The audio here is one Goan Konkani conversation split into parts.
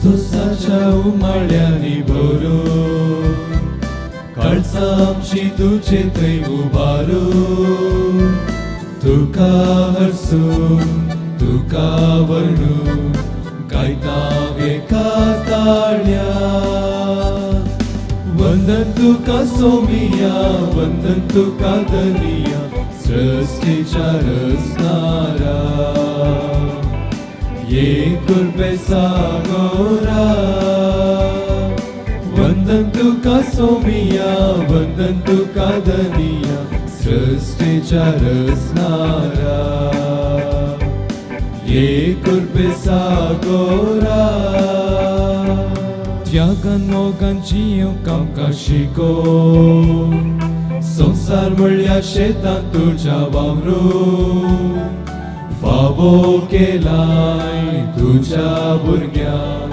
तोसाच्या उमाळ्यांनी भरून काळजां आमची तुजे थंय उबारून तुका हरसून तुका वर्णून गायता एका ताळ्या. वंदन तुका सोमिया, वंदन तुका धनिया, सृष्टीच्या रचणारा. ये कुर्बे सागोरा. वंदन तुका सोमिया, वंदन तुका धनिया, सृष्टीच्या रचणारा. ये कुर्बे सागोरा. त्यागान मोगान जियोंक आमकां शिको, संवसार म्हणल्या शेतांत तुज्या वावरून फावो केलाय तुज्या भुरग्यांक,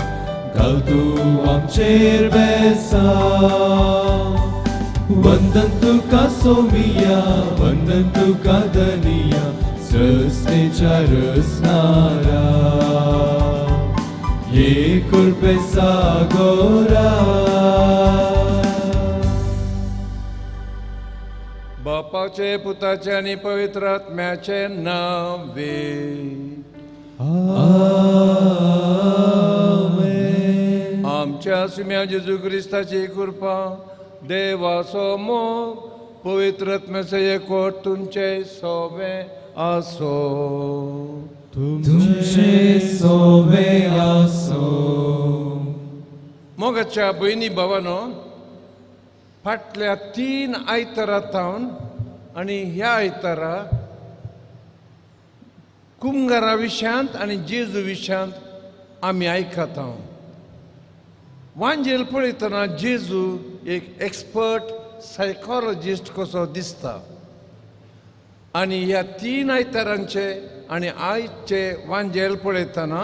घाल तूं आमचेर बेसा. वंदन तुका सोमिया, वंदन तुका धनिया, सृष्टीच्या रचणारा. ये कुर्बे सागोरा. बापाचे, पुताचे आनी पवित्र आत्म्याचे नावे. आमेन. आमच्या सुम्या जेजू क्रिस्ताची कृपा, देवाचो मोग, पवित्र आत्म्याचो एकवट तुमचे सोबे आसो. तुमचे सोवे आसो. मोगाच्या भयणी भावानो, फाटल्या 3 आयतारा थावन आनी ह्या आयतारा कुमगारा विशयांत आनी जेजू विशयांत आमी आयकता. वांजेल पळयतना जेजू एक एक्सपर्ट सायकोलॉजिस्ट कसो दिसता आनी ह्या 3 आयतारांचे आनी आयचे वांजेल पळयतना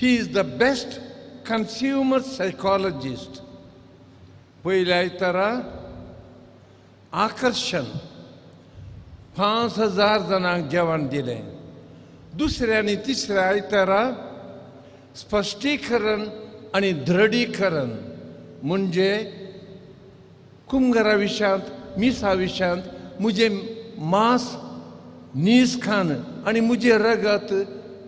he is the best consumer psychologist. पयल्या आयतारा आकर्शण, 5000 जाणांक जेवण दिलें. दुसऱ्या आनी तिसऱ्या आयतारा स्पश्टीकरण आनी दृढीकरण, म्हणजे कुमगरा विशयांत, मिसा विशयांत, म्हजें मांस नीस खान आनी म्हजें रगत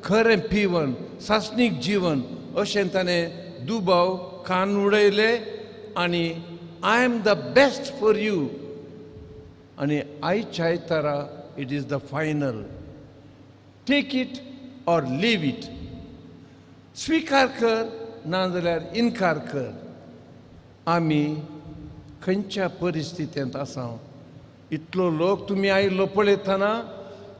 खरें पिवन सासणीक जिवन अशें ताणें दुबाव कान उडयले आनी I am the best for you. आनी आयच्या आयतारा it is the final, take it or leave it. स्विकार कर नाजाल्यार इनकार कर. आमी खंयच्या परिस्थितींत आसा? इतलो लोक तुमी आयिल्लो पळयतना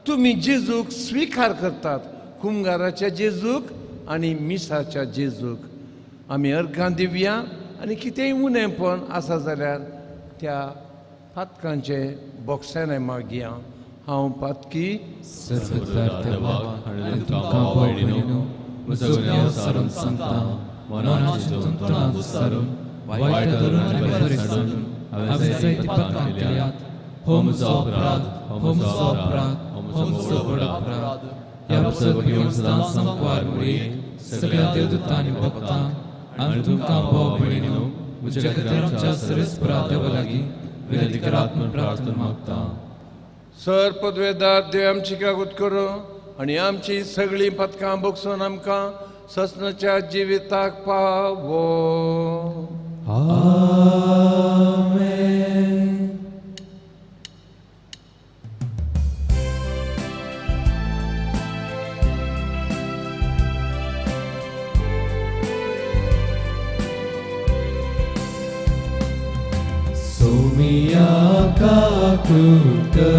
तुमी जेजूक स्विकार करतात, कुमगाराच्या जेजूक आनी मिसाच्या जेजूक. आमी अर्घां दिवया आनी कितेंय उणेपण आसा जाल्यार त्या पातकांचे बोक्सांनी मागया. हांव पातकी सर्वदार देवाक आनी तुमकां भाव भयणीनो म्हजो गुन्यांव सारून सांगता. मनान चिंतून, तोंडान उच्चारून, वायट धरून आनी बरें सांडून हांवें जायतीं पातकां केल्यात. हो म्हजो अपराध, हो म्हजो अपराध, हो म्हजो व्हड अपराध. ह्या पुस्तक घेवन सदां संकवार मुरी, सगळ्या देवदूतांनी भक्तांक आनी तुमकां भाव भयणीनो म्हज्या खातीर आमच्या सरेस्परा देवा लागीं विनंती करात म्हूण प्रार्थना मागता. सर पदवेदार देव आमची कागूत करूं आनी आमची सगळीं पथकां बगसून आमकां ससनाच्या जिविताक पावो. आमेन. सोमिया काकूत कर,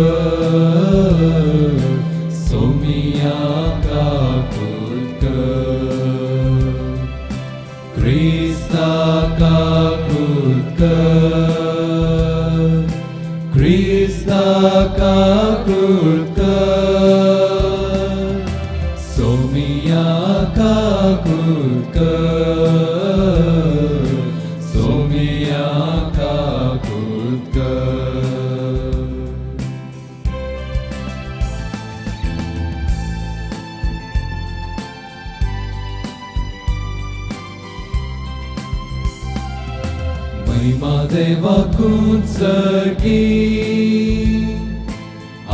सोमिया काकूत कर, क्रिस्ता काकूत कर, क्रिस्ता काकूत कर, सोमिया काकूत कर, सोमिया काकूत कर. महिमा देवाकून सर्गी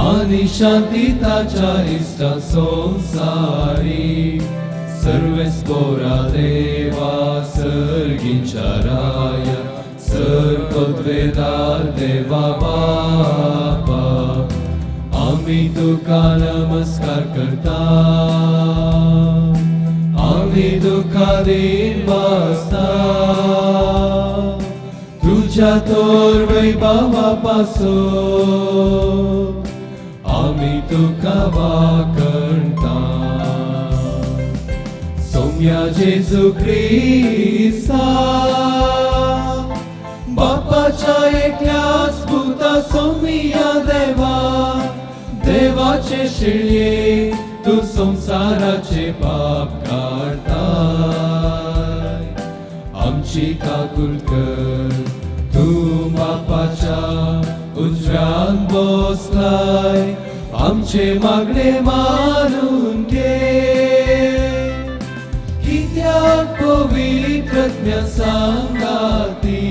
आनी शांती ताच्या इश्टा संवसारी. सर्वेस्पोरा देवा सर्गींच्या राया सर पदवेदार देवा बापा आमी तुका नमस्कार करता. आमी तुका दीन बसता तुझ्या तोर वैभवा पासून आमी तुका वाकणता. सोम्या जेजू क्रिस्ता बापाच्या एकल्याच पुता सोमिया देवा देवाचे शिळये तूं संवसाराचे पाप काडताय. आमची काकूळ कर तूं बापाच्या उजव्यान बसलाय आमचे मागणे मानून घे. कित्याक पवित्रज्ञ सांगाती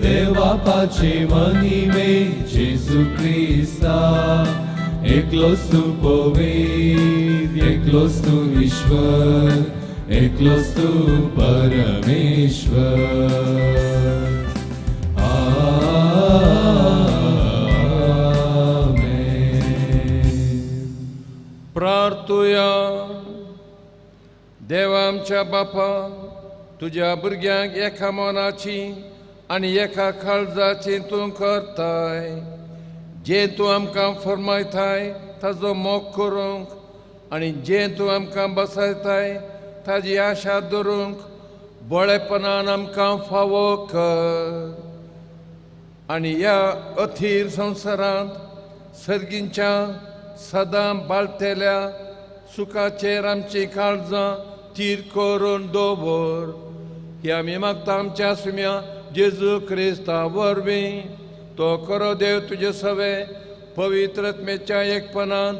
देवापाचे महिमे जेजू क्रिस्ता. एकलोच तूं पवित्र एकलोच तूं ईश्वर एकलोच तूं परमेश्वर. आमेन. प्रार्थुया. देवा आमच्या बापा तुज्या भुरग्यांक एका मनाची आनी एका काळजाची तूं करताय. जें तूं आमकां फर्मायताय ताजो मोग करूंक आनी जें तूं आमकां बसयताय ताजी आशा धरूंक बळेपणान आमकां फावो कर. आनी ह्या अथीर संवसारांत सर्गींच्या सदां बाळटेल्या सुखाचेर आमची काळजां थीर करून दवर. ही आमी मागता आमच्या सुम्या जेजू क्रिस्ता वरवीं. तो खरो देव तुजे सवे पवित्रत्मेच्या एकपणांत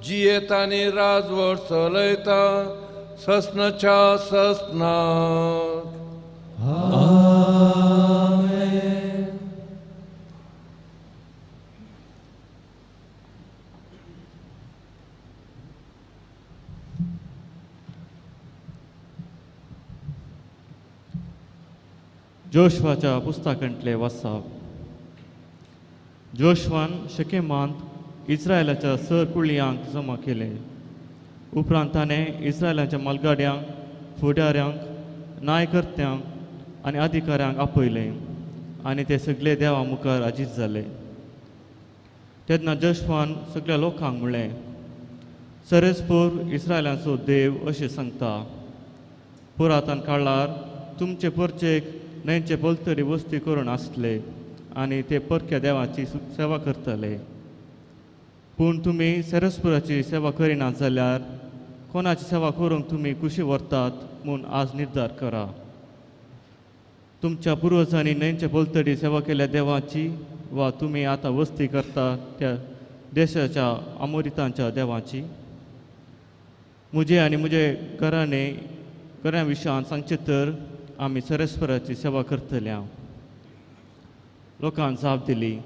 जियेत आनी राजवट चलयता ससनाच्या ससनाक. आमेन. जोशवाच्या पुस्तकांतले वाचप. जोशवान शकेमांत इस्रायलाच्या सर कुळयांक जमा केले. उपरांत ताणें इस्रायलाच्या मालगाड्यांक फुडाऱ्यांक नायकर्त्यांक आनी अधिकाऱ्यांक आपयले आनी ते सगळे देवा मुखार अजीत जाले. तेन्ना जोशवान सगळ्या लोकांक म्हणलें, सरेस्पोर इस्रायलाचो देव अशें सांगता, पुरातन काळार तुमचे परचेक न्हंयचे पलतडी वस्ती करून आसले आनी ते परक्या देवाची सेवा करतले. पूण तुमी सेरस्पुराची सेवा करिनात जाल्यार कोणाची सेवा करूंक तुमी कुशी व्हरतात म्हूण आज निर्धार करा. तुमच्या पुर्वजांनी न्हंयचे पलतडी सेवा केल्या देवाची वा तुमी आतां वस्ती करता त्या देशाच्या आमोरितांच्या देवाची. म्हजे आनी म्हजे घराणे घरा विशयान सांगचें तर आमी सरेस्पराची सेवा करतल्या. लोकांक जाप दिली,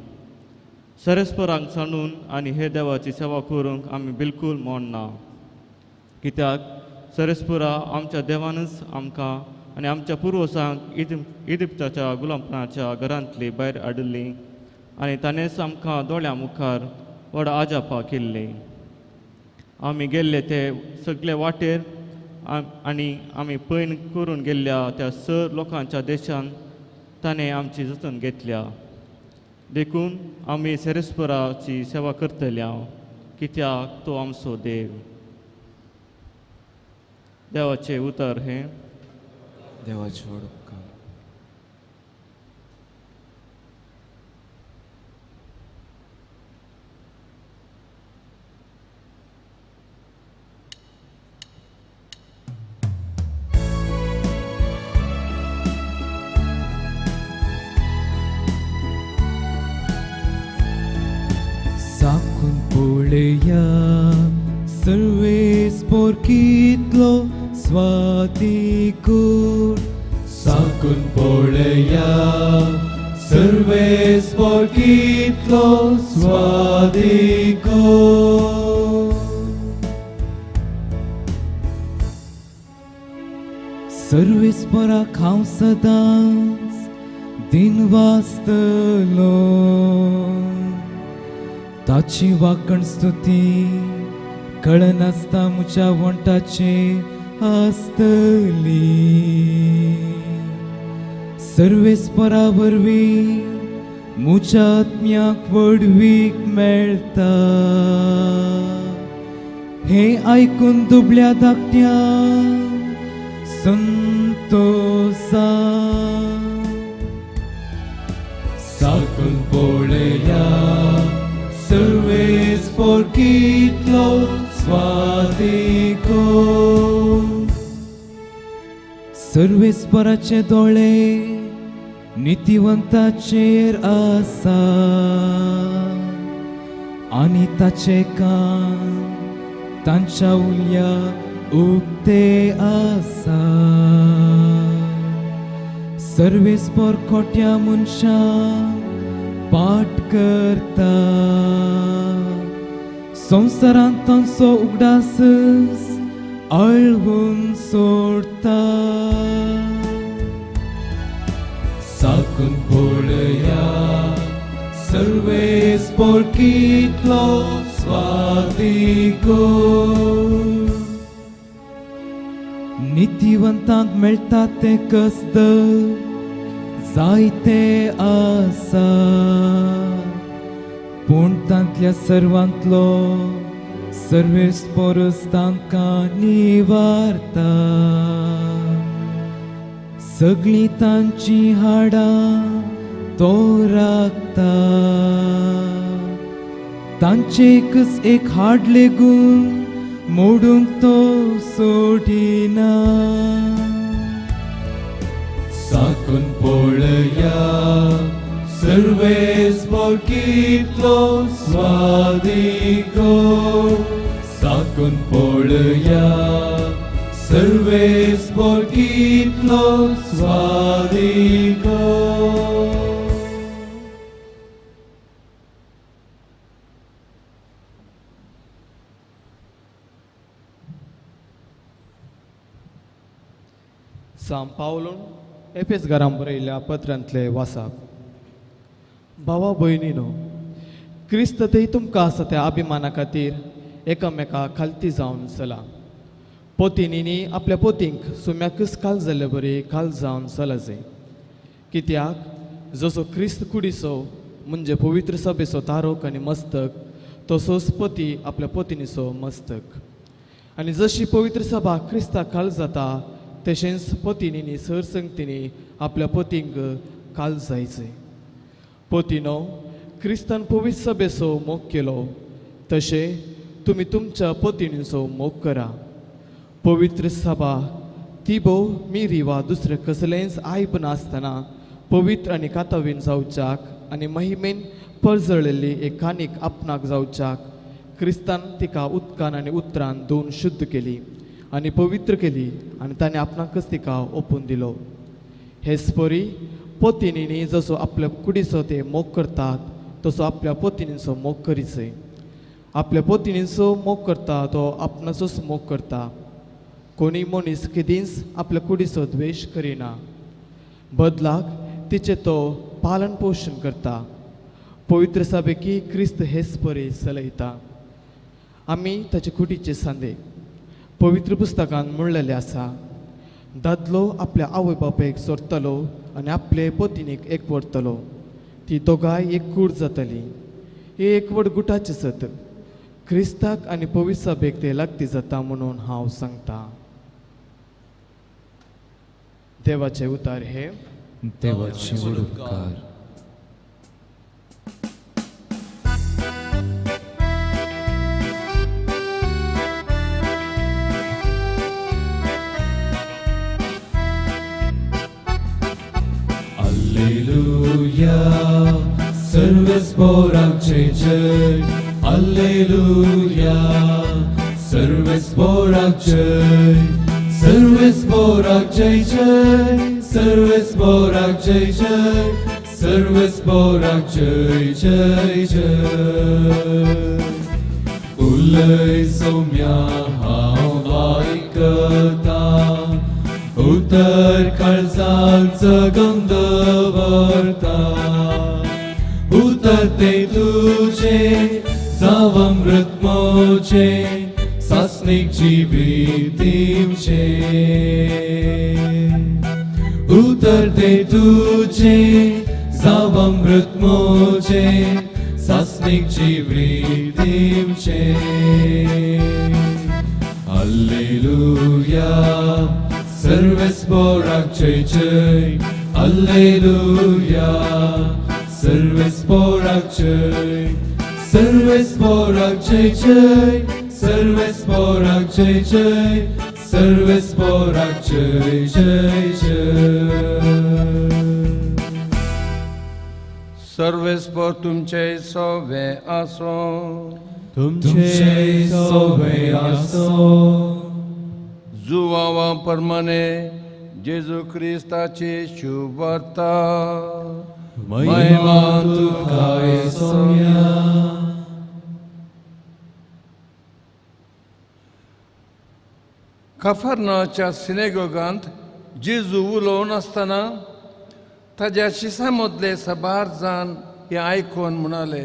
सरेस्परांक सांडून आनी हे देवाची सेवा करूंक आमी बिलकूल मोडना. कित्याक सरेस्परा आमच्या देवानच आमकां आनी आमच्या पुर्वजांक इजिप्ताच्या गुलामपणाच्या घरांतली भायर हाडिल्ली आनी ताणेंच आमकां दोळ्यां मुखार व्हड आजापा केल्ली. आमी गेल्ले ते सगळे वाटेर आनी आमी पयण करून गेल्ल्या त्या सर लोकांच्या देशान ताणें आमची जतन घेतल्या. देखून आमी सेरेस्पराची सेवा करतल्या कित्याक तो आमचो देव. देवाचें उतर हें. देवाचें व्हड उपकार. साकून पळया सर्वेस पोरकीतलो स्वातिकूर साकून पळया सर्वेस्पोर कितलो स्वादिको. सर्वेस्पराक हांव सदांच दिन वाचतलो, ताची वाकण स्तुती कळनासता म्हज्या वंटाचेर आसतली. सर्वेस्परा वरवीं म्हज्या आत्म्याक व्हडवीक मेळटा. हें आयकून दुबळ्या धाकट्या संतोषा. साकून पळया सर्वेस्पोर कितलो स्वादिको. सर्वेस्पराचे दोळे नितिवंताचेर आसा आनी ताचे कान तांच्या उल्या उक्ते आसा. सर्वेस्पोर खोट्या मनशां पाठ करता, संवसारांत तांचो उगडास अळवून सोडता. साकून पळया सर्वेस्पोर कितलो स्वादिको. नितिवंतांक मेळटा तें कस्त जायते आसा, पूण तांतल्या सर्वांतलो सर्वेस्पोरच तांकां निवारता. सगळीं तांचीं हाडां तो राखता, तांचें एकच एक हाड लेगून मोडूंक तो सोडिना. साकून पळया सर्वेस्पोर कितलो स्वादिको. साकून पळया सर्वेस्पोर कितलो स्वादिको. सां पावलून एफेस घरां बरयल्ल्या पत्रांतले वासाप. भावा भयणीनो, क्रिस्त थंय तुमकां आसा त्या अभिमाना खातीर एकामेका खालती जावन चला. पोतिनीनी आपल्या पोतींक सुम्याकच काल जाल्ले बरी काल जावन चला जाय. कित्याक जसो क्रिस्त कुडीचो म्हणजे पवित्र सभेचो तारोक आनी मस्तक, तसोच पती आपल्या पोतिनीचो मस्तक. आनी जशी पवित्र सभा क्रिस्ताक काल जाता तशेंच पतिनीनी सरसंगतींनी आपल्या पतींक काल जायचे. पतीनो, क्रिस्तान पवित्र सभेचो मोग केलो तशें तुमी तुमच्या पतिनीचो मोग करा. पवित्र सभा ती भोव मिरी वा दुसरें कसलेंच आयब नासतना पवित्र आनी कातावीन जावच्याक आनी महिमेन परजळिल्ली एक कानीक आपणाक जावच्याक क्रिस्तान तिका उदकान आनी उतरान धुवन शुद्ध केली आनी पवित्र केली आनी ताणें आपणाकच तिका ओपून दिलो. हेच परी पतिनीनी जसो आपल्या कुडीचो ते मोग करतात तसो आपल्या पतिनीचो मोग करीचय. आपल्या पतिनीचो मोग करता तो आपणाचोच मोग करता. कोणी मनीस केदींच आपल्या कुडीचो द्वेश करिना, बदलाक तिचें तो पालन पोशण करता. पवित्र सभेकी क्रिस्त हेच परी चलयता. आमी ताचे कुडीचे सांदे पवित्र पुस्तकान म्हणलेलें आसा, दादलो आपल्या आवय बापायक सोडटलो आनी आपले पतिनीक एकवटतलो, ती दोगांय एक कूड जातली. ही एकवट गुटाचें सत क्रिस्ताक आनी पवित्र सभेक ते लागती जाता म्हणून हांव सांगता. देवाचे उतार हे देवाचे उपकार. Alleluia, सर्वेस्पोराचे जय. Alleluia, सर्वेस्पोराक जय. सर्वेस्पोराक जय जय. सर्वेस्पोराक जय जय, सर्वेस्पोराक जय जय जय. उलय सोम्या हांव आयकता, उतर काळजाक जगोवन दवरता. उतर तें तुजें जावं अमृत मोजें, सासणीक जिवीत दिवचें. उतर तें तुजें जावं अमृत मोजें, सासणीक जिवीत दिवचें. हालेलुया, सर्वेस्पोराक जय जय. हालेलुया, सर्वेस्पोराक जय, सर्वेस्पोराक जय जय, सर्वेस्पोराक जय जय, सर्वेस्पोराक जय जय जय. सर्वेस्पोर तुमचे सोवे आसो, तुमचे सोवे आसो. जुवावा परमाने जेजू क्रिस्ताची शुभवार्ता. महिमा तुका सोम्या. कफर्नाच्या सिनेगोगांत जेजू उलोवन आसतना ताज्या शिसां मदले साबार जाण हें आयकून म्हणाले,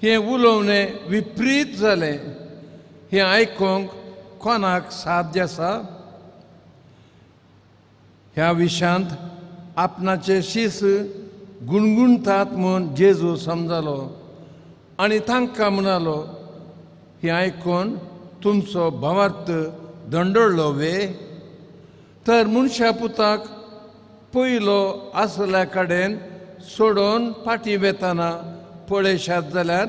हें उलोवणें विपरीत जालें, हें आयकूंक कोणाक साध्य आसा? ह्या विशांत आपणाचे शीस गुणगुणतात म्हूण जेजू समजालो आनी तांकां म्हणालो, हें आयकून तुमचो भावार्थ दंडळ्ळो वे? तर मनशा पुताक पयलो आसल्या कडेन सोडोवन फाटीं वेतना पळयशात जाल्यार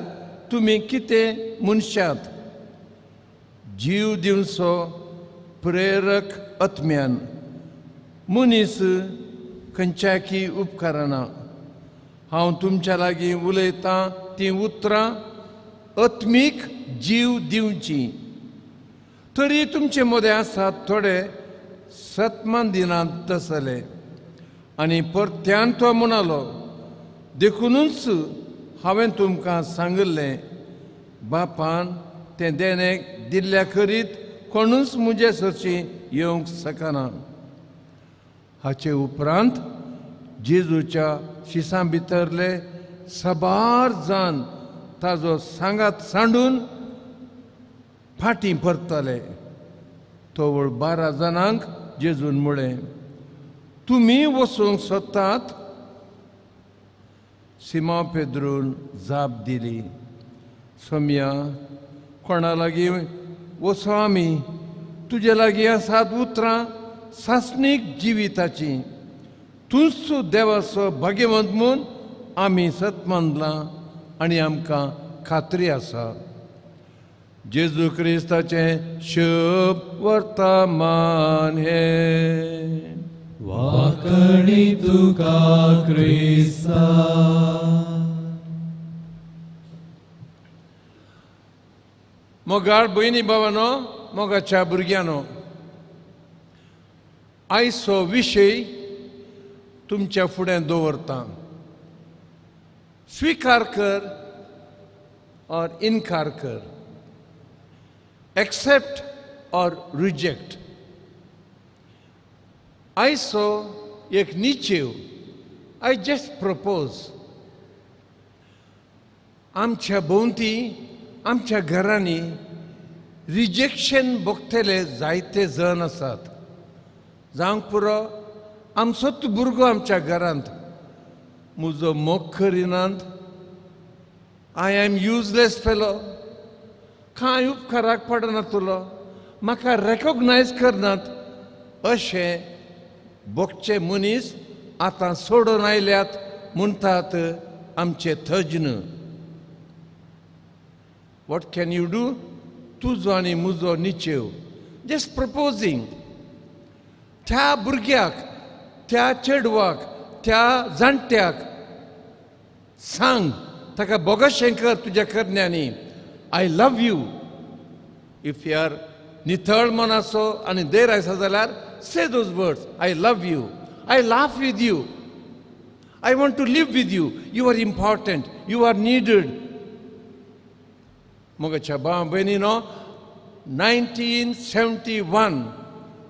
तुमी कितें मनशात? जीव दिवचो प्रेरक आत्म्यान मनीस खंयच्याकी उपकारना. हांव तुमच्या लागीं उलयतां तीं उतरां आत्मीक जीव दिवचीं. तरी तुमचे मदें आसात थोडे सतमान दिनात तसले. आनी परत्यान तो म्हणालो, देखुनूच हांवें तुमकां सांगिल्लें, बापान तें देणें दिल्ल्या करीत कोणूच म्हजे सरशीं येवंक शकना. हाचे उपरांत जेजूच्या शिसां भितरले साबार जाण ताजो सांगात सांडून फाटीं परतले. तवळ 12 जाणांक जेजून म्हळें, तुमी वचूंक सोदतात? सिमांव पेद्रून जाप दिली, सोम्या, कोणा लागीं वचो आमी? तुजे लागीं आसात उतरां सासणीक जिविताचीं. तूंच देवाचो भाग्यवंत म्हूण आमी सत मानलां आनी आमकां खात्री आसा. जेजू क्रिस्ताचें शुभ वर्तमान हें. वाकणी तुका क्रिस्ता. मोगाळ भयणी भावानो, मोगाच्या भुरग्यांनो, आयचो विशय तुमच्या फुडें दवरता. स्वीकार कर और इनकार कर, एक्सेप्ट और रिजेक्ट. आयचो एक निचेव, I just propose. आमच्या भोंवती, आमच्या घरांनी रिजेक्शन भोगतले जायते जण आसात. जावंक पुरो आमचोच भुरगो आमच्या घरांत म्हजो मोग करिनात, I am useless fellow, कांय उपकाराक पडना तुलो, म्हाका रेकोगनायज करनात, अशें भोगचे मनीस आतां सोडून आयल्यात म्हणटात आमचे तज्ञ. What can you do? तुजो आनी म्हजो निचेव, जस्ट प्रपोजींग. त्या भुरग्याक, त्या चेडवाक, त्या जाणट्याक सांग, ताका बोगशें कर तुज्या करण्यांनी, I love you. If you are नितळ मनाचो आनी देर आसा जाल्यार say those words, I love you. I laugh with you, I want to live with you, you are important, you are needed. मोगाच्या भाव भयणीनो, 1971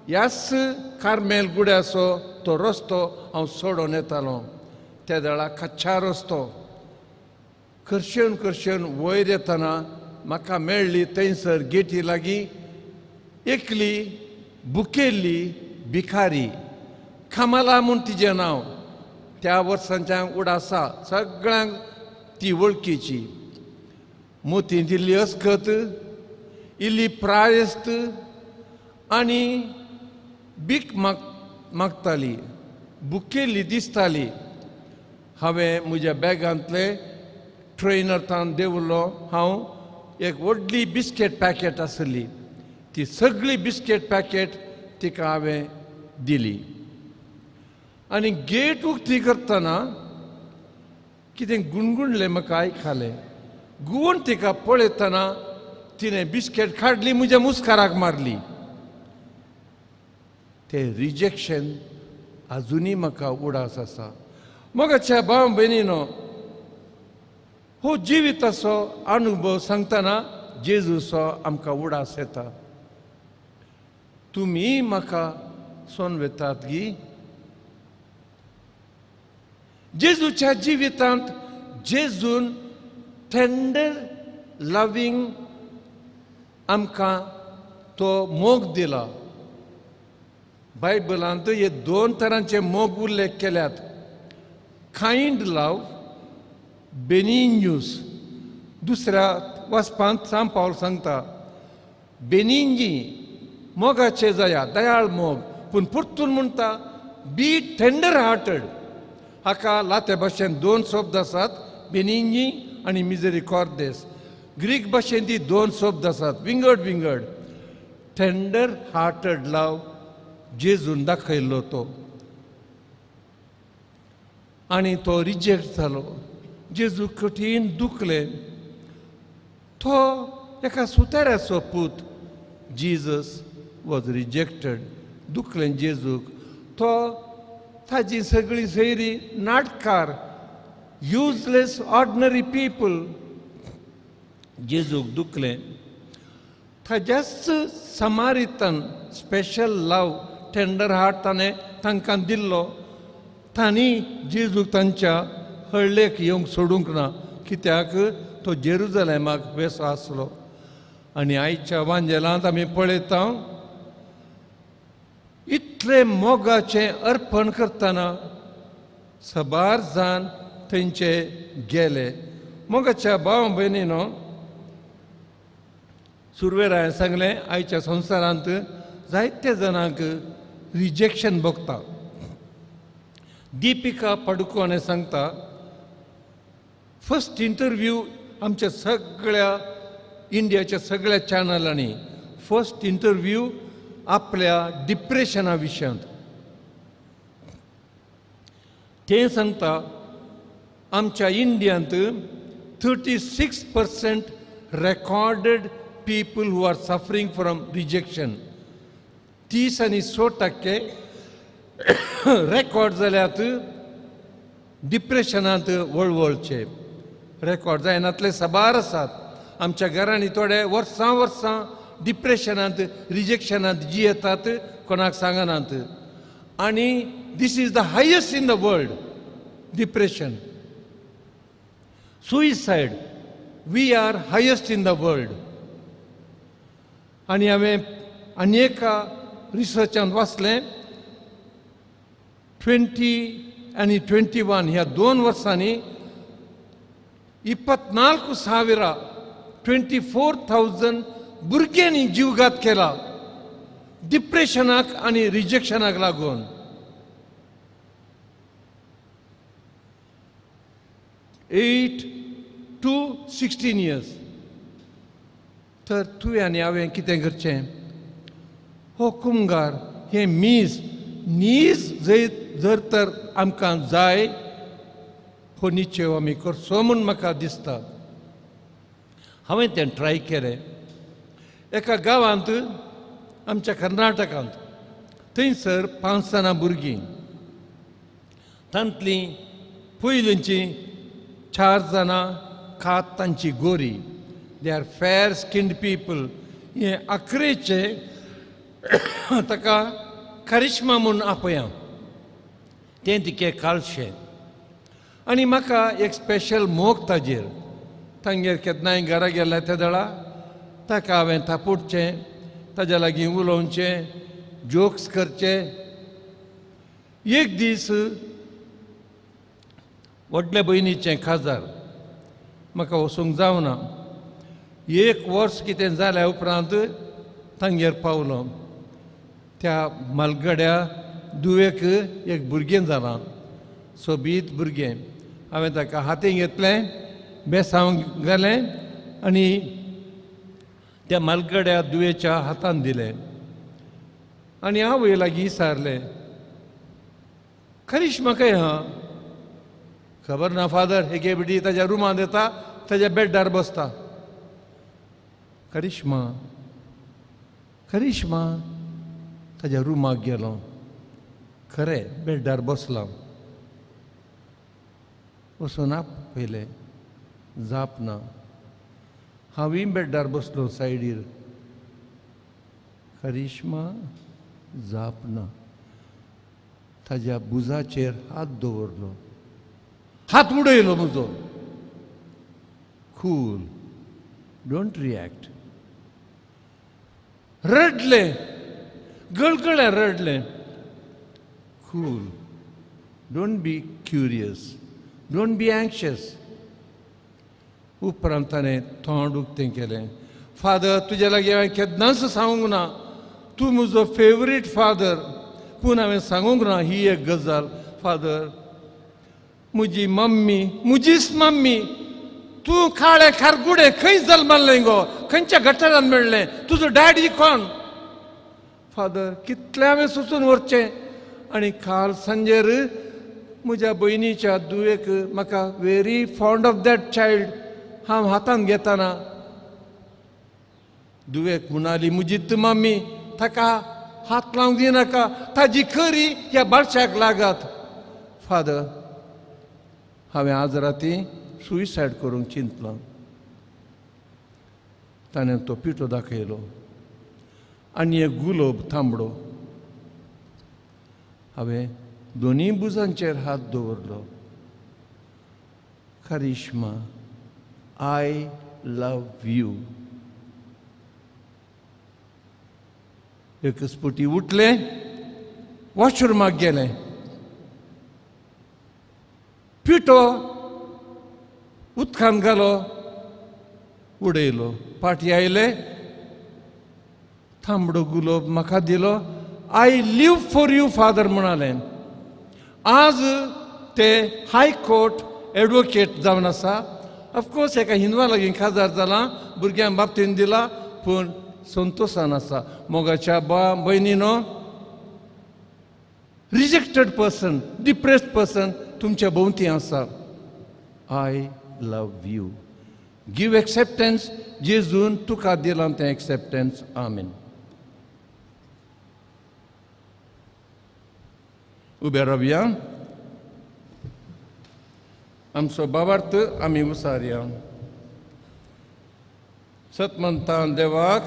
ह्याच कार्मेल गुड्याचो तो रस्तो हांव सोडून येतालो. त्या वेळार कच्चा रस्तो करशेवन करशेवन वयर येतना म्हाका मेळ्ळी थंयसर गेटी लागीं एकली बुकेल्ली भिकारी, कमला म्हूण तिजें नांव. त्या वर्सांच्या उडासा सगळ्यांक ती वळखीची. मोती दिल्ली अस्कत, इल्ली प्रायस्त आनी भीक मागताली, बुकेल्ली दिसताली. हांवें म्हज्या बॅगांतले ट्रेनर तान देंवलो. हांव एक व्हडली बिस्केट पॅकेट आसली, ती सगळी बिस्केट पॅकेट तिका हांवें दिली. आनी गेट उक्ती करतना कितें गुणगुणलें म्हाका आयकलें. गुवून तिका पळयतना तिणें बिस्केट काडली, म्हज्या मुस्काराक मारली. तें रिजेक्शन आजुनूय म्हाका उडास आसा. मोगाच्या भाव भयणीनो, हो जिविताचो अनुभव सांगतना जेजूचो आमकां उडास येता. तुमी म्हाका सोनवेतात गी? जेजूच्या जिवितांत जेजून टेंडर लव्हींग आमकां तो मोग दिला. बायबलांत हे दोन तरांचे मोग उल्लेख केल्यात, कायंड लव, बेनिन्यूस. दुसऱ्या वाचपांत सांत पावल सांगता बेनिंजी मोगाचे जाया, दयाळ मोग, पूण परतून म्हणटा बी टेंडर हार्टेड. हाका लाते भाशेन दोन शब्द आसात, बेनिंजी आनी मिजरिकॉर्देस. ग्रीक भाशेन ती दोन शब्द आसात, विंगड विंगड. टेंडर हार्टेड लव जेजून दाखयल्लो तो, आनी तो रिजेक्ट जालो. जेजू कठीण दुखले. तो एका सुताऱ्याचो पूत, जीजस वॉज रिजेक्टेड. दुखलें जेजूक. तो ताजी सगळीं सैरी नाटकार, युजलेस ऑर्डिनरी पीपल. जेजूक दुखलें. ताज्याच समारितन स्पेशल लव, टेंडर हार्ट ताणें तांकां दिल्लो. तांणी जेजूक तांच्या हळ्ळेक येवंक सोडूंक ना, कित्याक तो जेरुजलेमाक वेसो आसलो. आनी आयच्या वांजेलांत आमी पळयता इतलें मोगाचें अर्पण करतना सबार जाण थंयचे गेले. मोगाच्या भाव भयणीनो, सुरवेर हांवें सांगलें आयच्या संवसारांत जायते जाणांक रिजेक्शन भोगता. दीपिका पडुकोणे सांगता, फर्स्ट इंटरव्यू आमच्या सगळ्या इंडियाच्या सगळ्या चॅनलांनी फर्स्ट इंटरव्यू आपल्या डिप्रेशना विशयांत. तें सांगता आमच्या इंडियांत 36% recorded people who are suffering from rejection. 30 आनी 100% रेकॉर्ड जाल्यात डिप्रेशनांत वळवळचे. रेकॉर्ड जायनातले साबार आसात. आमच्या घरांनी थोडे वर्सां वर्सां डिप्रेशनांत रिजेक्शनांत जियेतात, कोणाक सांगनात. आनी this is the highest in the world, depression. Suicide, we are highest in the world. आनी हांवें आनी एका रिसर्चांत वाचलें, 20 आनी 21 ह्या 2 वर्सांनी 24,000 24,000 भुरग्यांनी जीवघात केला डिप्रेशनाक आनी रिजेक्शनाक लागून. 8 to 16 years. तर तुवें आनी हांवें कितें करचें? हो कुमगार हें मीस नीज जंय जर तर आमकां जाय हो निश्चय आमी करचो म्हूण म्हाका दिसता. हांवें तें ट्राय केलें एका गांवांत आमच्या कर्नाटकांत. थंयसर 5 जाणां भुरगीं, तांतलीं पयलींचीं 4 जाणां खात तांची गोरी, they are fair skinned people. हे आखरेचे ताका करिश्मा म्हूण आपया, तें तिके काळशें. आनी म्हाका एक स्पेशल मोग ताजेर. तांगेर केन्नाय घरा गेल्या त्या दळा ताका हांवें थापुटचें, ताज्या लागीं उलोवचें, जोक्स करचे. एक दीस व्हडल्या भयणीचें खाजार, म्हाका वचूंक जावना. 1 वर्स कितें जाल्या उपरांत तांगेर पावलो. त्या मालगड्या दुवेक एक भुरगें जालां, सोबीत भुरगें. हांवें ताका हातीं घेतलें, बेसांव घालें आनी त्या मालगड्या दुवेच्या हातान दिलें आनी आवय लागीं विचारलें, करिश्मा खंय आहा? खबर ना फादर, एके बेटी ताज्या रुमांत येता, ताज्या बेड्डार बसता. करिश्मा, करिश्मा, ताज्या रुमाक गेलो, खरें बेड्डार बसलां. वचून आपयलें, जाप ना. हांवूय बेड्डार बसलो सायडीर. करिश्मा, जाप ना. ताज्या बुजाचेर हात दवरलो, हात उडयलो म्हजो. Cool, don't react. रडलें, गळगळ्या रडलें. Cool, don't be curious, don't be anxious. उपरांत ताणें तोंड उक्तें केलें, फादर तुज्या लागीं हांवें केन्नाच सांगूंक ना, तूं म्हजो फेवरेट फादर, पूण हांवें सांगूंक ना ही एक गजाल. फादर, म्हजी मम्मी, म्हजीच मम्मी, तूं काळें खारगुडें खंय जल्मल्लें गो, खंयच्या गटारान मेळ्ळें, तुजो डॅडी कोण? फादर, कितलें हांवें सोसून व्हरचें. आनी काल सांजेर म्हज्या भयणीच्या दुवेक, म्हाका very fond of that child, हांव हातान घेताना दुवेक म्हणाली, म्हजी मम्मी, ताका हात लावंक दिनाका, ताजी खरी ह्या बाळशाक लागत. फादर, हांवें आज राती सुसायड करूंक चिंतलां. ताणें तो पिठो दाखयलो आनी एक गुलोब तांबडो. हांवें दोनूय बुजांचेर हात दवरलो. करिश्मा, I love you. एक स्पुटी उठलें, वॉशरुमाक गेलें, पिठो उदकान घालो, उडयलो. पाटी आयले, तांबडो गुलोब म्हाका दिलो. I live for you father म्हणालें. आज ते हायकोर्ट एडवोकेट जावन आसा. ऑफकोर्स एका हिंदवा लागीं खाजार जालां, भुरग्यांक बाबतीन दिला, पूण संतोशान आसा. मोगाच्या भयणीनो, रिजेक्टेड पर्सन, डिप्रेस्ड पर्सन तुमच्या भोंवती आसा. I love you. Give acceptance. जेजून तुका दिलां तें एक्सेप्टन्स. आमेन. उबे रावया. आमचो बाबार्थ आमी उसारया. सतमंतान देवाक,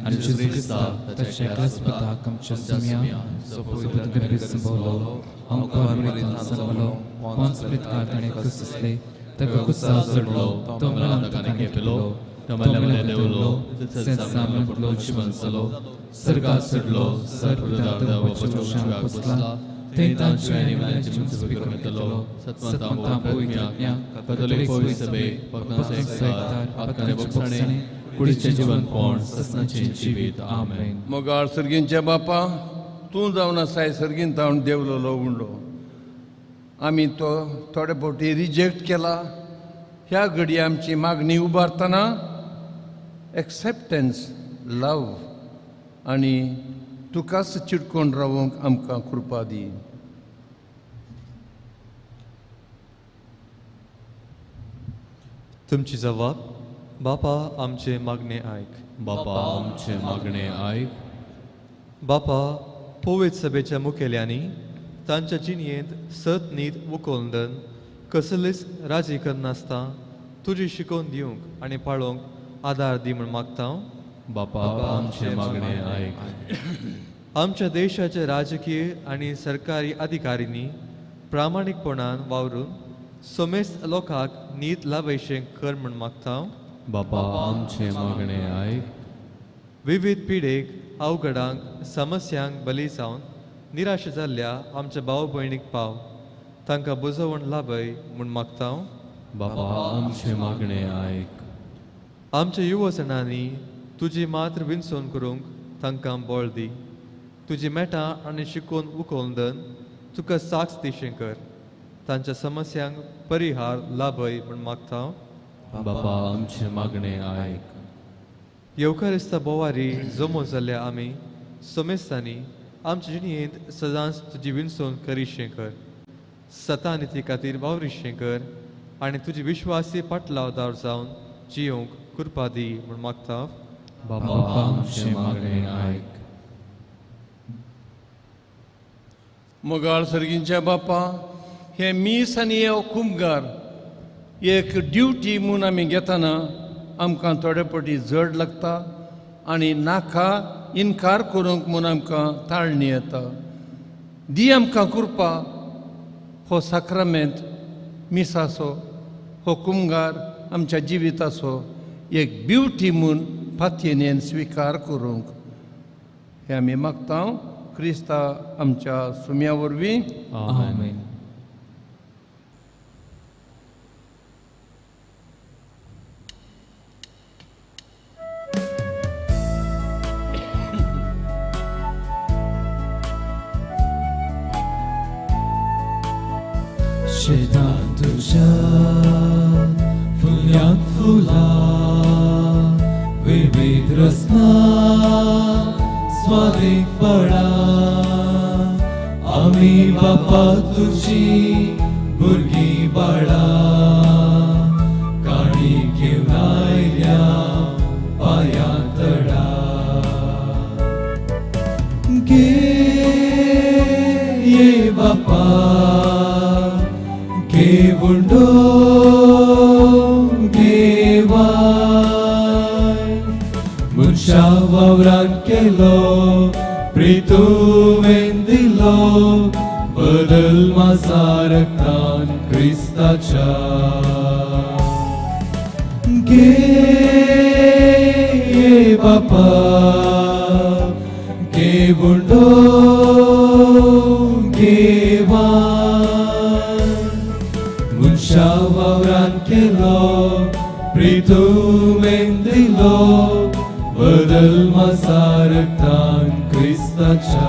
आनी जेजू क्रिस्ताक ताच्या एकल्याच पुताक आमच्या सुम्या जो पवित्र गर्भेंत संभवलो, अंकुर मरितान जल्मलो, पोन्स पिलाताक ताणें क्रूस दिसले, ताका कुसाव चडलो, तो मेलान ताका खेपलो, तो मेल्यान देंवलो, सेंसां जिवन जालो, सर्गाक चडलो, सर पिता देवाच्या उशाक बसला, थंय तांचे आनी मेल्यांची मुंसबी करून येतलो. सतमंता पवित्र आत्म्या, कथोलीक पवित्र सभेक, भक्तांचो एकचार, पातकांचें भोगसणें, कुडीचें जिवनपण, ससनाचें जिवीत. आमेन. मोगाळ सर्गींच्या बापा, तूं जावन आसाय सर्गीन तावन देवलोलो उंडो. आमी तो थोडे फावटी रिजेक्ट केला. ह्या घडये आमची मागणी उबारतना एक्सेप्टन्स, लव आनी तुकाच चिटकोवन रावंक आमकां कृपा दी. तुमची जवाब, बापा आमचे मागणे आयक. बापा आमचे मागणे आयक. बापा पवित्र सभेच्या मुखेल्यांनी तांच्या जिणयेंत सत नीत उखलदन कसलीच राजी करनासता तुजी शिकोवन दिवंक आनी पाळोवंक आदार दी म्हूण मागता. बापा आमचें मागणें आयक. आमच्या देशाच्या राजकीय आनी सरकारी अधिकाऱ्यांनी प्रामाणीकपणान वावरून समेस्त लोकांक नीत लाभयशें कर म्हूण मागता. बापा आमचें मागणें आयक. विविध पिडेक अवघडांक समस्यांक बली जावन निराश जाल्ल्या आमच्या भाव भयणीक पाव, तांकां बुजवण लाभय म्हूण मागता. बापा आमचें मागणें आयक. आमच्या युवजणांनी तुजी मात्र विनसोन करूंक तांकां बळ दी. तुजी मेटां आनी शिकोवन उखलदन तुका साक्ष दिशें कर. तांच्या समस्यांक परिहार लाभय म्हूण मागता. बापा आमचें मागणें आयक. येवकारिस्ता बोवारी जमो जाल्ल्या आमी समेस्तांनी आमच्या जिणयेंत सदांच तुजी विनसोन करिशें कर. सता निती खातीर वावरिशें कर आनी तुजी विश्वासी पाटलावदार जावन जियोंक कृपा दी म्हूण मागता. बापा आमचें मागणें आयक. मोगाळ सर्गींच्या बापा, हे मीस आनी हे कुमगार एक ड्युटी म्हूण आमी घेतना आमकां थोडे फावटी जड लागता आनी नाका इनकार करूंक म्हूण आमकां ताळणी येता. दी आमकां कृपा हो साक्रामेंत मिसाचो हो कुमगार आमच्या जिविताचो एक ब्युटी म्हूण पातयेन स्विकार करूंक हें आमी मागता क्रिस्ता आमच्या सुम्या वरवीं. आमेन. शेतां तुज्या फुल्यांत फुलां विविध रसना स्वादीक फळां आमी बापा तुजी भुरगीं बाळां काणी घेवन आयल्या पांयां तळा. घे ये बापा घेवंडो घेवाय मनशा वावरान केलो प्रितुवेन दिलो बदल माझा रक्तान क्रिस्ताच्या. घे बापा घेवंडो घेवाय मनशा वावरान केलो प्रितुवेन दिलो बदल माझा रक्तान क्रिस्ताच्या.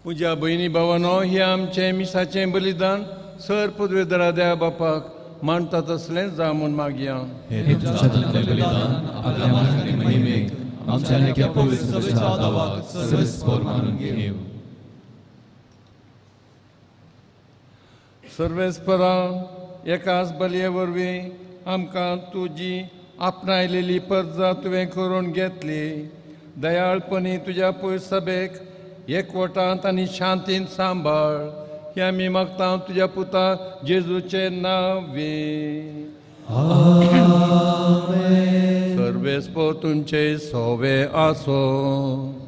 म्हज्या भयणी भावानो, हें आमचें मिसाचें बलिदान सर पदवेदरा देवा बापाक मानता तसलें जावं म्हूण मागया. हे तुज्या हातांतलें बलिदान आपल्या मानाचे महिमेक आमच्या आनी पवित्र सभेच्या दावाक सर्वेस्पोर मानून घेवं. सर्वेस्परा एकाच बलये वरवीं आमकां तुजी आपणायलेली परजा तुवें करून घेतली. दयाळपणी तुज्या पवित्र सभेक एकवटांत आनी शांतीन सांबाळ हें आमी मागता तुज्या पुता जेजूचे नांवे. सर्वेस्पोर तुमचे सोवे आसो.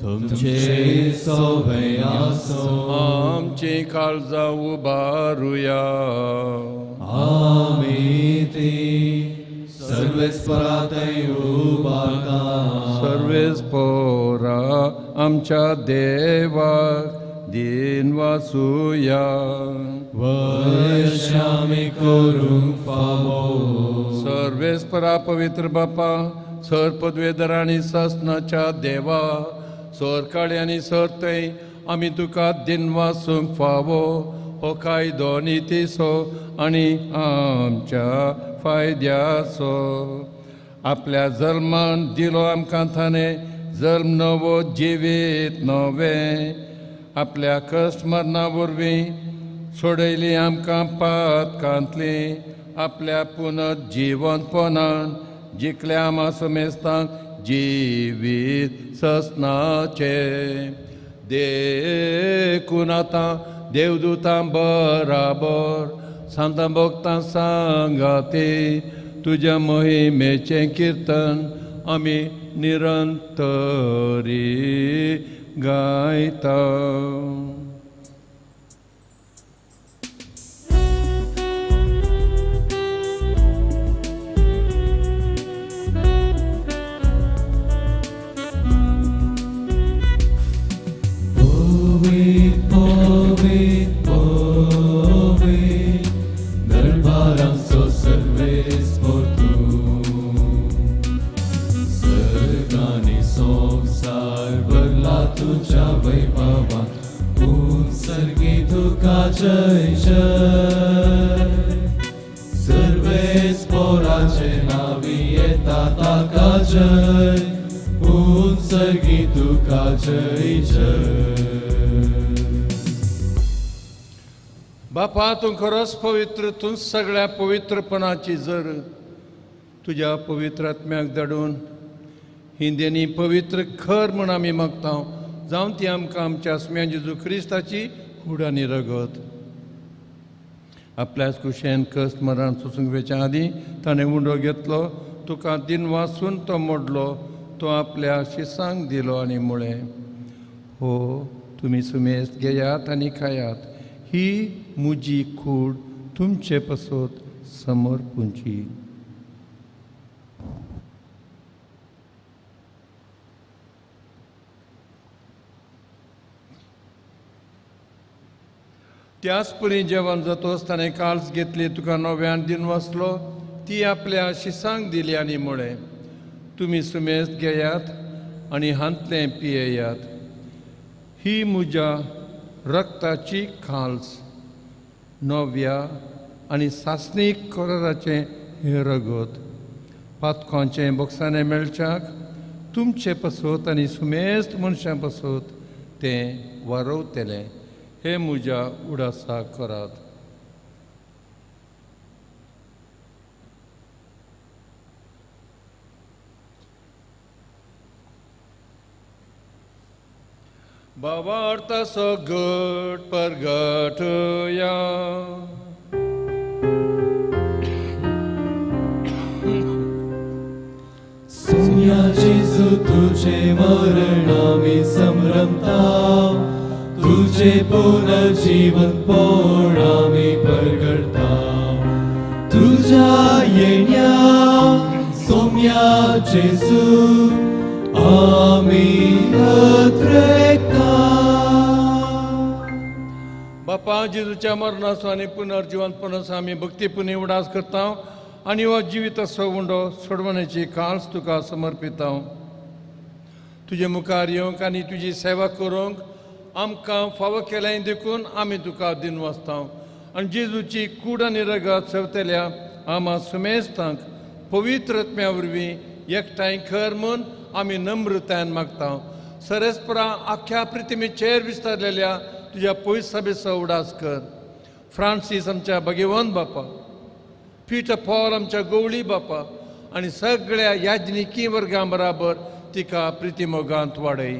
तुमचे सोवे आसो. आमची काळजां उबारुया. आमी ती सर्वेस्परा थंय उबारता. सर्वेस्पोरा आमच्या देवाक दिन वासुया. वश्यामी करूंक फावो. सर्वेस्परा पवित्र बापा, सर पदवेदर आनी सासनाच्या देवा, सर काळे आनी सर थंय आमी तुका दिन वासूंक फावो हो कायदो नितीचो आनी आमच्या फायद्याचो. आपल्या जल्मान दिलो आमकां थाने जल्म नवो जिवीत नवें. आपल्या कश्ट मरणा वरवीं सोडयली आमकां पातकांतली आपल्या पुनर्जिवंतपणान जिखल्या आमा समेस्तांक जिवीत ससनाचें. देखून आतां देवदूतां बराबर सांतां भक्तां सांगाती तुज्या मोहिमेचें किर्तन आमी निरंतरी गायता. जय जय सर्वेस पोराचे नावी येता ताका जय उत्सर्गी तुका जय जय. बापा तूं खरोच पवित्र, तूं सगळ्या पवित्रपणाची जर तुज्या पवित्र आत्म्याक धाडून हिंदेनी पवित्र खर म्हूण आमी मागता जावन ती आमकां आमच्या आसम्या जेजू क्रिस्ताची कूड आनी रगत. आपल्याच कुशेन कश्ट मरण सोसूंक वेच्या आदीं ताणें उंडो घेतलो, तुका दिन वासून तो मोडलो, तो आपल्या शिसांक दिलो आनी म्हळें, हो तुमी सुमेस्त घेयात आनी खायात, ही म्हजी कूड तुमचे पसत समर्पुची. त्याच परी जेवण जातोच ताणें काल्स घेतली, तुका नव्यान दिन वाचलो, ती आपल्या शिसांक दिली आनी म्हळें, तुमी सुमेस्त घेयात आनी हांतलें पियेयात, ही म्हज्या रक्ताची काल्स, नव्या आनी सासणीक कराराचें हें रगत, पातकांचें बोक्साणें मेळच्याक तुमचे पसत आनी सुमेस्त मनशां पसत तें वारवतलें. हे म्हज्या उडासा करात. भावार्थाचो घट परगटया. सोम्या जेजू तुझे मरण आमी संभ्रमता, तुझे पुनर्जीवनपण आमी परगटता, तुझ्या येण्या सोम्या जेजू आमी अत्रेकता. बापा जेजूच्या मरणाचो आनी पुनर्जिवंतपणाचो आमी भक्तीपुणी उडास करता आनी हो जिविताचो उंडो सोडवण्याची काळस तुका समर्पिता. तुजे मुखार येवंक आनी तुजी सेवा करूंक आमकां फावो केलें देखून आमी तुका दिन वाचता आनी जेजूची कूड आनी रगत सेवतल्या आमा सुमेस्तांक पवित्र आत्म्या वरवीं एकठांय कर म्हूण आमी नम्रतायेन मागता. सरेस्परा आख्या पृथ्वीचेर विस्तारलेल्या तुज्या पयस सभेचो उडास कर. फ्रांसीस आमच्या भगेवन बापा, पीटर पॉल आमच्या गवळी बापा आनी सगळ्या याज्ञिकी वर्गां बराबर तिका प्रितीमोगांत वाडय.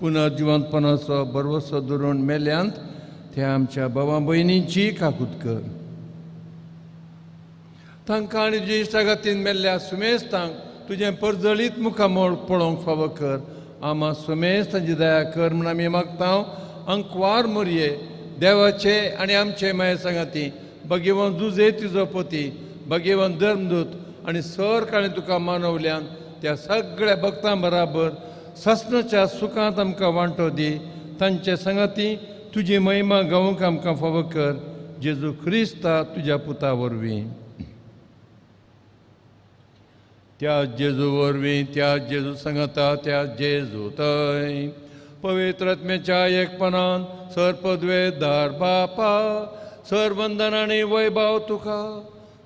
पुनर्जिवंतपणाचो भरवसो धरून मेल्यांत त्या आमच्या भावा भयणींची काकूत कर. तांकां आनी तुज्या इश्टागतीन मेल्ल्या सुमेस्तांक तुजें परजळीत मुखामळ पळोवंक फावो कर. आमा सुमेस्त तांची दया कर म्हूण आमी मागता. अंकवार मोरये देवाचे आनी आमचे माये सांगाती भगेवन जुजे तुजो पती, भगेवन धर्मदूत आनी सर काळें तुका मानवल्यान त्या सगळ्या भक्तां बराबर ससनाच्या सुखांत आमकां वांटो दी. तांचे सांगाती तुजी महिमा गावंक आमकां फावो कर. जेजू क्रिस्ता तुज्या पुता वरवीं. त्या जेजू वरवीं, त्या जेजू सांगाता, त्या जेजू थंय पवित्र आत्म्याच्या एकपणान सर पदवेदार बापा सर वंदन आनी वैभव तुका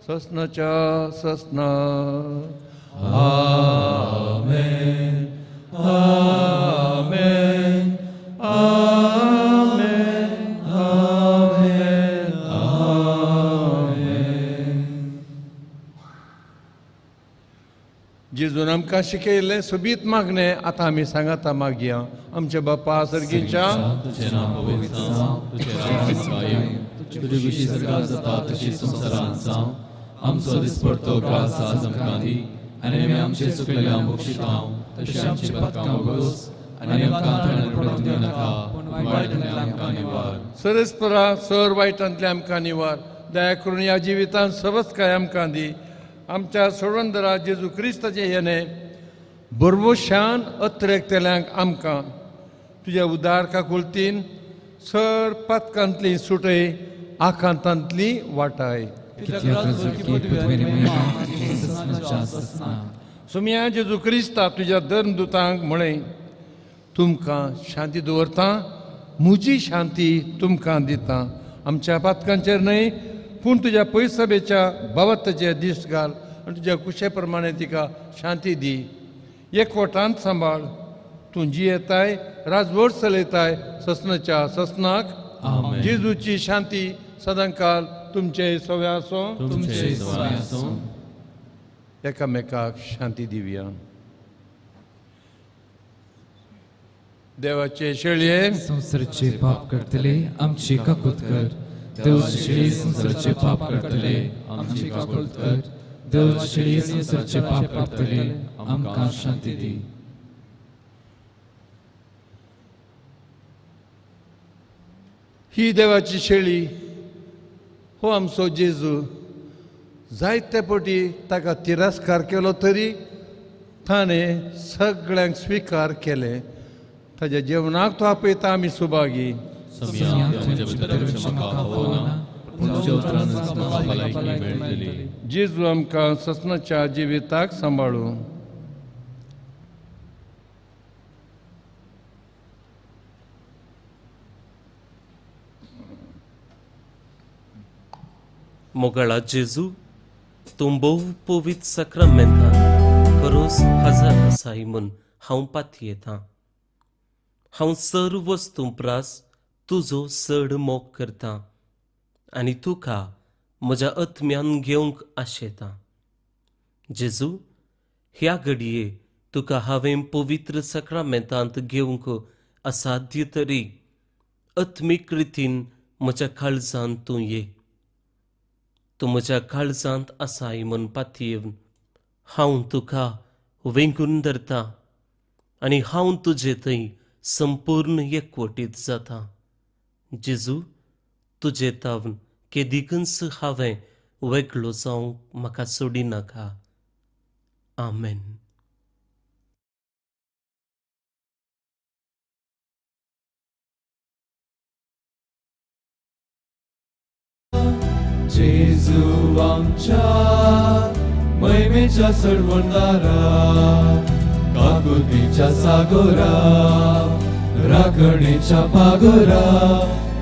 ससनाच्या ससना. आमेन आमेन आमेन. आमकां शिकयल्लें सोबीत मागणें आतां आमी सांगाता मागया. आमच्या बापा सर्गीच्या, तुजें नांव पवित्र जावं, तुजें राज्य येवं, तुजी खुशी स्वर्गांत जाता तशी संवसारांत जावं. आमचो दिसपडतो ग्रास आज आमकां दी, आनी आमी आमचे चुकलेल्यांक बक्षितांव तशें आमची पातकां उगोस, आनी आमकां ताणें पडूंक दिवनाका, पूण वायटांतल्यान आमकां निवार. सरस्परा सर वायटांतल्यान आमकां निवार. दया करून ह्या जिवितांत सवस्काय आमकां दी. आमच्या सोडवणदारा जेजू क्रिस्ताचें येणें बरवशान अत्रेकतल्यांक आमकां तुज्या उदार काकुळतीन सर पातकांतली सुटय, आखांतांतली वाटाय. सुमया जेजू क्रिस्ता तुज्या धर्मदुतांक म्हळें, तुमकां शांती दवरता, म्हजी शांती तुमकां दिता. आमच्या पातकांचेर न्हय पूण तुज्या पयसभेच्या बाबताचेर दिश्ट घाल आनी तुज्या कुशे प्रमाणे तिका शांती दी. एकवटांत सांबाळ. तूं जियेताय, राजवट चलयताय ससनाच्या ससनाक. जेजूची शांती सदांकाल तुमचे सवे आसूं. तुमचे सवे आसूं. एकामेकाक शांती दिवया. देवाचे शेळये संवसाराचे पाप करतले आमची काकूत कर. देवाचे शेळये संवसाराचे पाप करतले आमची काकूत कर. देवाचे शेळये संवसाराचे पाप करतले आमकां शांती दी. ही देवाची शेळी हो आमचो जेजू. जायते पटी ताका तिरस्कार केलो तरी ताणें सगळ्यांक स्विकार केले. ताज्या जेवणाक तो आपयता आमी सुभागी. जेजू आमकां ससनाच्या जिविताक सांबाळू. मोगाळा जेजू, तूं भोव पवित्र साक्रामेंतान खरोच हजार आसाय म्हूण हांव पातयेतां. हांव सर्व वस्तूं प्रास तुजो चड मोग करतां आनी तुका म्हज्या आत्म्यान घेवंक आशेतां. जेजू, ह्या घडये तुका हांवें पवित्र साक्रामेंतांत घेवंक असाध्य तरी आत्मीक रितीन म्हज्या काळजांत तूं ये. तूं म्हज्या काळजांत आसाय म्हूण पातयेवन हांव तुका वेंगून धरता आनी हांव तुजे थंय संपूर्ण एकवटीत जाता. जेजू, तुजे तावन केदिकूच हांवें वेगळो जावंक म्हाका सोडिनाका. आमेन. जेजू आमच्या महिमेच्या सर्वंदारा, काकुतीच्या सागोरा, राखणेच्या पागोरा,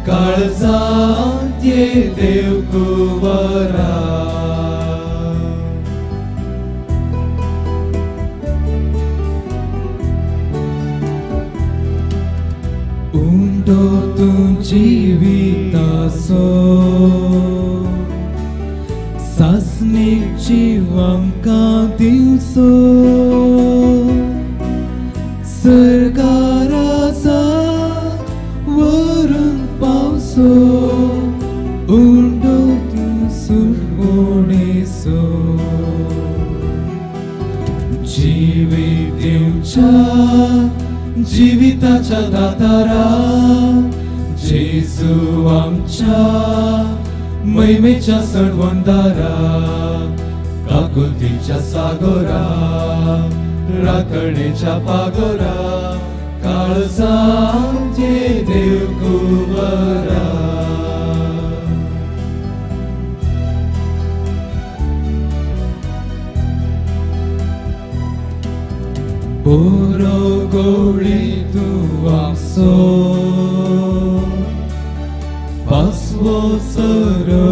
काळजांत ये देव कुंवरा. उंडो तूं जिविताचो सासणीक जीव आमकां दिवचो. सरकाराचा वरून पावसो, उंडो तूं सुरवणेचो. जिवीत दिवच्या जिविताच्या दातारा, जेजू आमच्या महिमेच्या सडवणदारा, काकुळतीच्या सागोरा, राखणेच्या पागोरा, काळजांत ये देव कुंवरा. बरो गोळी तूं आमचो, पासवो सरो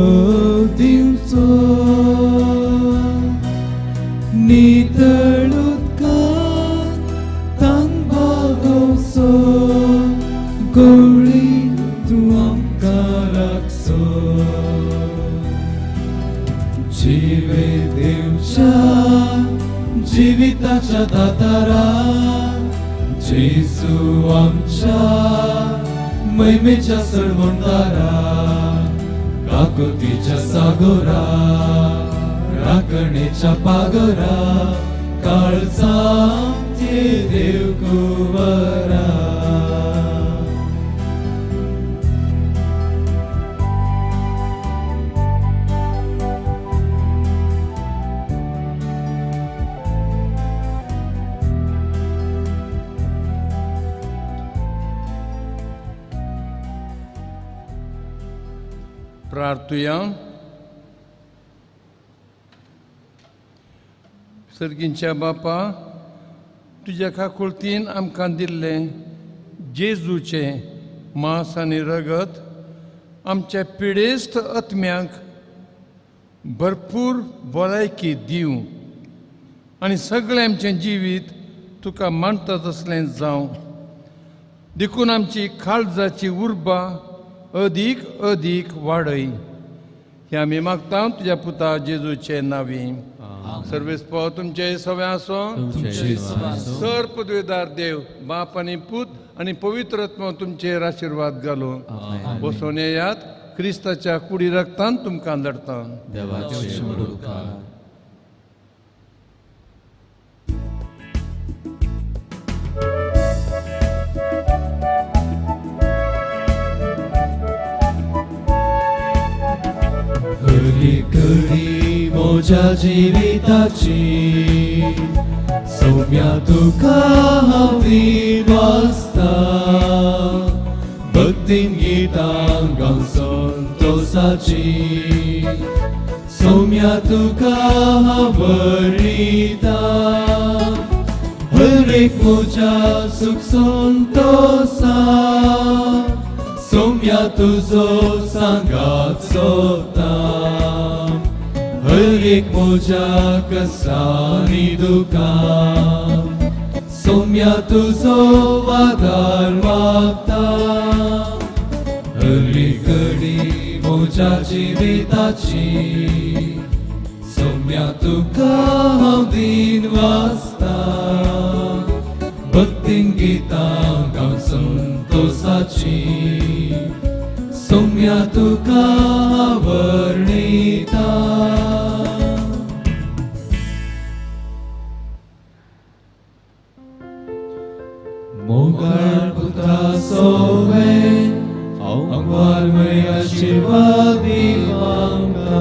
दिवचो. नितळ उदकान तान भागोवचो, गोळी तूं आमकां राखचो. जिवे दिवच्या जिविताच्या दातारा जेजू आमच्या महिमेच्या सळवणदारा काकुतीच्या सागोरा राखणेच्या पागोरा काळजांचे देव कुंवरा. प्रार्थुया. सर्गींच्या बापा तुज्या काकुळतीन आमकां दिल्लें जेजूचें मांस आनी रगत आमच्या पिडेस्त आत्म्यांक भरपूर भलायकी दिवं आनी सगळें आमचें जिवीत तुका मानता तसलें जावं. देखून आमची काळजाची उर्बा अदीक अदीक वाडय. हे आमी मागता तुज्या पुता जेजूचे नांवी. सर्वेस पाव तुमचे सवे आसो. सर पदवेदार देव बाप आनी पूत आनी पवित्र आत्मो तुमचेर आशिर्वाद घालूं. बसोन येयात क्रिस्ताच्या कुडी रक्तान तुमकां लडता. हरी म्हज्या जिविताची सौम्या तुका हांव दिन वाचता भक्तीन गितां गावन संतोसाची सौम्या तुका हांव वरिता हर एक म्हज्या सुख संतोसा सौम्या तुजो सांगात सोदता हर एक म्हज्या कसानी दुकान सौम्या तुजो आदार मागता हर एक घडी म्हज्या जिविताची सौम्या तुका हांव दिन वाचता भक्तीन गितां गावन संतोसाची सौम्या तुका वर्णिता. मोगाळ पुता सोवे अंगवार मरे आशिर्वाद दिवांका.